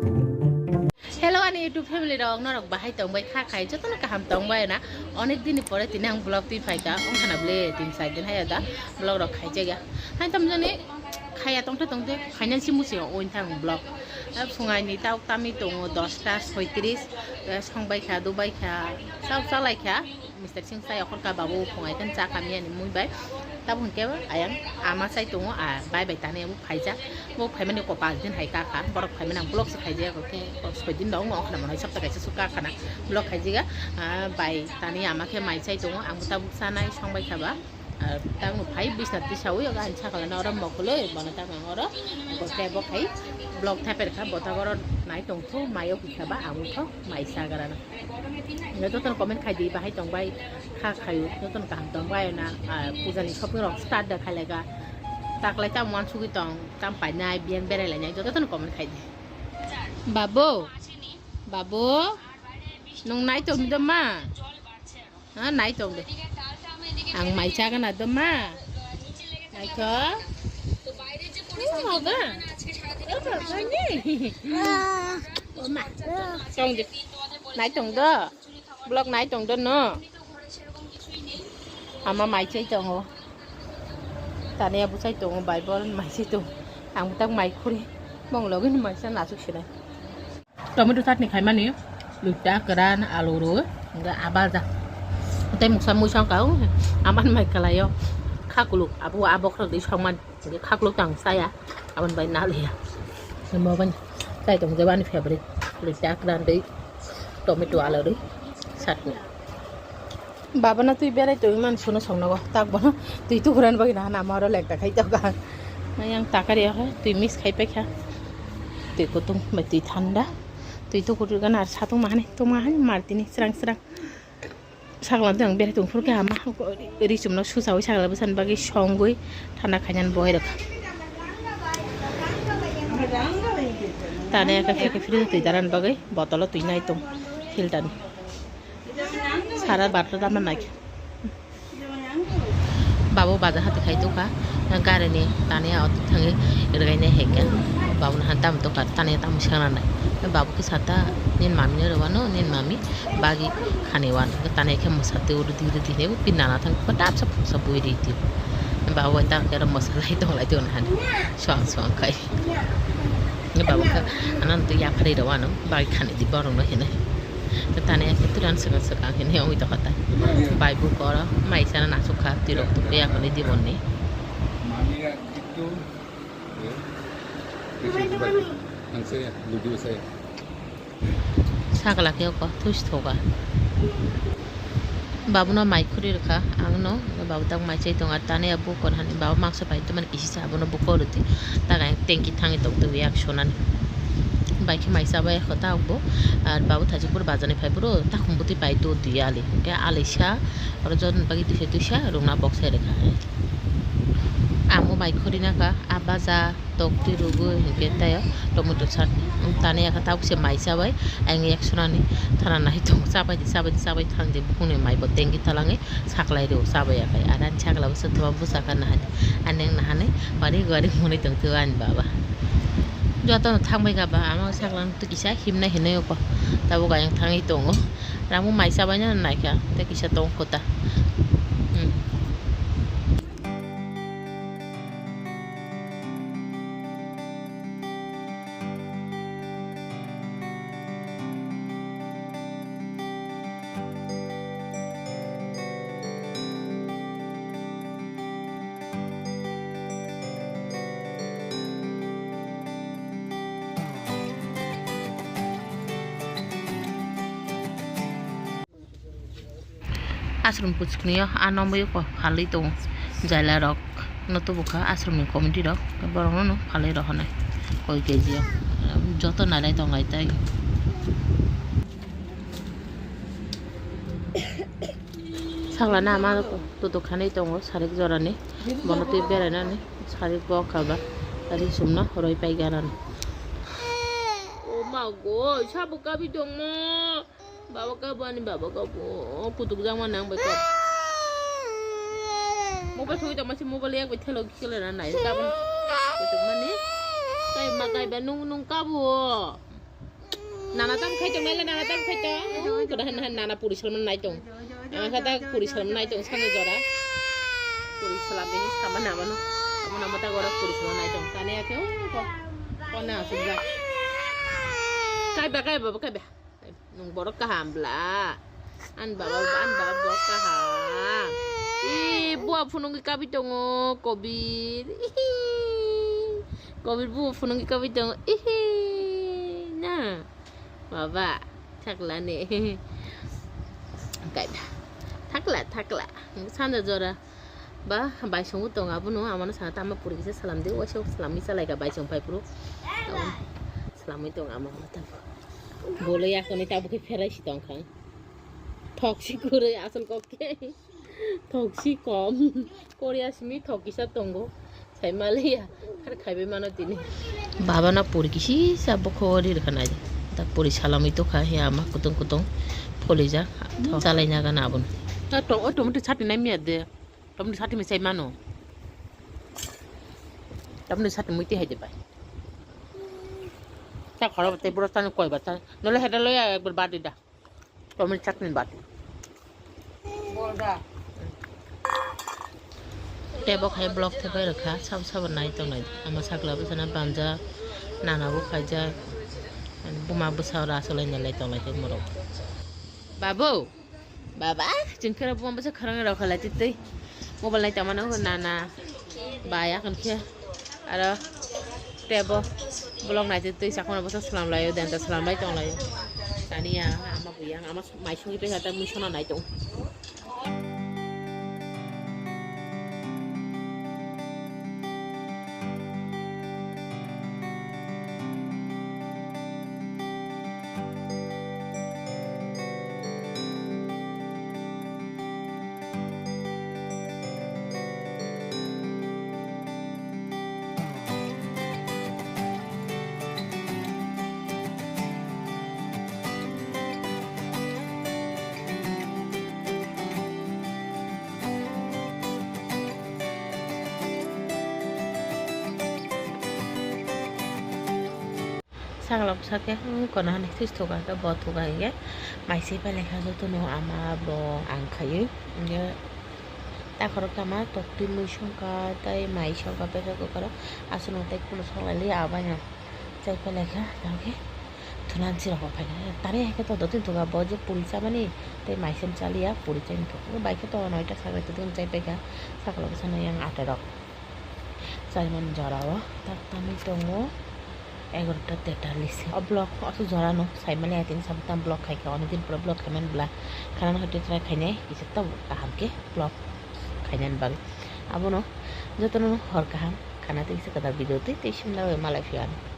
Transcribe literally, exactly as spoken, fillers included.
Hello ani YouTube family rok, norok bahai tongbai kha khai, jotono kaham tongbai na. Onek din ni pore tini ang vlog twi phaikha, ongkhana bwle tin char din hai da vlog rok khaijakya. Hai tamjani khaiya tongte tongte khainani si musi o oin thang vlog. Phungai ni tauk tami tongo dosta soitris, songbai kha, dubai kha, chao chalai kha. Mister Singh chai okhorkha babu phungai khe cha kami ani mui bai. Tabuk hwnkhe ayang ama chai tongo, a bai bai tani abo phaijak. Bo phaimani ko pas din hai kakha, borok phaimani ang vlog se khaijak khe, soi din da wngma okhna manai sapta kaisa su kakhana vlog khaijiga. Bai tani ama khe mai chai tongo, ang bo tabuk chanai songbai kha ba. Tabuk phai bisna tisawi, ang ani sakala na oro mokoloi, bono tabuk ang oro bo khe bo khai vlog thaper kha, bo tabuk oro nai tongthu, mai o kisa ba ang bo mai sagrana. Jotono comment khai di, bahai tong bai kha khayu, jotono kaham tong bai na, ah, puja ni shopping rok start da khai laika. Taklai tam uansugwi tong, tam painai, biyang berai lainai, jotono comment khai di. Babu, babu, nung nai tong do ma? Ha, nai tong do. Ang mai chagana do ma? Nai tho. Tong di. Nai tong do. Vlog nai tong do no. Ama mai chai tongo. Tani abu chai tongo, bai bol mai chai tongo. Ang tak mai khuri. Mong logi ni mai sa nasuk sinai. Tomato chutney khaimani, luita, kwran, alu rw, hwnkhe abaja. Tei muksa mui song kha, aman mai kwlaio. Khakuluk, abo, abo khorok di songmani. Hwnkhe khakluk tang chaya, aboni bai naliya. Omo bani chai tong je bani favorite. Luita kwran dei, tomato alu dei, chutney. Baba no twi berai tongwi mani sono song nogo, tak bono twi tukuran bagwi nahana ama oro lekta khai tokha. Yang takari o hai twi mix khai paikha, twi kutung bai twi thanda, twi tukur gana ar satung mahani tongma hai mar tini srang srang. Sakla tang berai tong phuru khe ama ri chumno susawi sakla bwsani bagwi songwi thanda khainani bohai rwkha. Tani aka khe khe fridge twi daran bagwi botolo twi nai tong filter ni. Sara bathroom tamo nai khe. Babo baja hati khai tokha, gari ni tani auto thangwi rwgani hai khe. Babo no han tamo tokha, tani tamo sengna nai. Babo khe sata, "Nini mami no rwano, nini mami bagi khani wano." Tani khe mwsa twi rwdi rwdi hinwi pin nana thang khe dapsa phungsa bui rwdi. Babo bai ta khe mwsa lai tong lai tong han suang suang khai. Babo khe anan twi yapharwi rwano, bagi khani di borok no hinwi. Tani akhe turan swkang swkang hinwi wngwi tongkha tai. Bai buko oro mai sana nasukha, twirok tubui akhorni dibonni. Sakla khe oko thusi thoga. Babuno mai khuri rwkha ang no, babu tak mai chai tongo, tani a bukor hani babu mangso pai tongmani. Kisa abono buko rwdi. Tak ang tengki thangwi tongtwi yak sonani. Bai khe mai chabai kho tabuk bo. Ar babu thaisuk phuru bazar ni phai phuru takhum bwtwi pai to twi ali. Hwnkhe ali sa oro jorni bagwi twisa twisa rwngna bok sai rwkha. Ang bo mai khurina kha, a baja tok twi rwgwi hwnkhe tei tomato chutney. Tani yakha tabuk se mai chabai ang yak sonani thana nai tongo. Chabai di, chabai di, chabai thang di, bukhukni mai bo tengki talangwi. Saklai rw chabai ya khai. Ani ani sakla bwsa thoma bwsa kha nahani. Ani ang nahani wari wari mwnwi tong thio ani baba. Joto no thang bai kha ba, ama sakla no twi kisa himnai hinwi oko. Tabuk ayang thangwi tongo. Ramo mai chabai no nai kha. Tei kisa tong kho ta. Hmm. Ashram puchukni o, a nomoi o phalwi tongo. Jaila rok no tubu kha, ashram ni committee rok, borok no no phalwi rohornai koi K G o. Joto nailai tonglai tai. Sakla na ama toto khanwi tongo sarik jorani. Bono twi berainani sarik bo kha ba ri sumno roi pai ganani. O ma go, sabo kabi tongmo. Baba kabo ani baba kabo, kutuk jang mani ang bai kabo. Mobile thogwi tongma se mobile yak bai thelo khe lana nai kabo. Kutuk mani. Kai ma kai ba nung nung kabo. Nana tam khai tong, nai le nana tam khai tong. Kada han han nana puri salman nai tong. Ang kha ta puri salman nai tong sano jora. Puri salam ini sama na mano. Amo nama ta gora puri salman nai tong. Tane ya ke, oh, ko. Ko na sujak. Kai ba, kai ba, kai ba. Nung borok kaham bla. An baba, an baba borok kaham. Ih, bua phunung kabi tongo, Kobir. Ihi. Kobir bua phunung kabi tongo. Ihi. Na. Baba, thakla ne. Kaida. Thakla, thakla. Sanda jora. Ba, bai songo tong abono, amano sana tama puri kisa salam di, waisa salamwi salai ka bai song pai puru. Salamwi tong amo tabo. Bolo yakoni tabo ke pherai si tong khang. Thok si kurui asol kok ke. Thok si kom. Korea simi thok kisa tongo. Sai maliya. Khar khaibai mano tini. Baba na puri kisi sa bokho ri rkha nai. Ta puri salamwi to kha he ama kutung kutung. Pholijak. Thok salai na gana abon. Ta to o tomato chutney nai miya de. Tamni sati mi sai mano. Tamni sati muiti hai de bai. Ta khoro te bro tan koi ba tan. Nole hada loya ekbar badi da. Tamni sati badi. Tebo khai block te bai rokha sab sab nai tong nai. Ama sakla bwsana banja nana bo khaijak. Buma bwsa ora asolai nalai tong lai tong borok. Babu. Baba, chwng khe buma bwsa khorang rok khalai twi twi. Mobile nai tongmano nana. Bai akon khe. Aro tebo vlog nai twi twi sakmano bwsa salam laio, denta salam lai tong laio. Tani ya, ama buya, ama mai songwi pekha ta mui sona nai tong. Saklok sake, hmm, kono hani switch thoka khe bo thoka hinkhe mai se pailai kha jotono ama bo ang khaiwi hinkhe takhorok tama toktwi mui songkha tei mai songkha bebak kwkhwrang aswkno tei kheno songlaili abaino chai pailai kha tamo khe thulan sirok bo phaikha tari hai khe to dotini thoka bo je puri chamani tei mai se chaliya puri chaini thogo bai khe to noita sakrai tongtong chai paikha saklo bwsano yang aterok. Chaimani jorao tak tamwi tongo egarota tetallis. O vlog o jorano saimani, I think, samtang vlog khaikha, oni din pura vlog khaimani bwla. Khanani hwnkhe try khainai, kisa tabuk kaham khe vlog khainani bagwi. Abono jotono hor kaham, khana tei kisa kwtal video twi tei simna bagwi malai phiyano.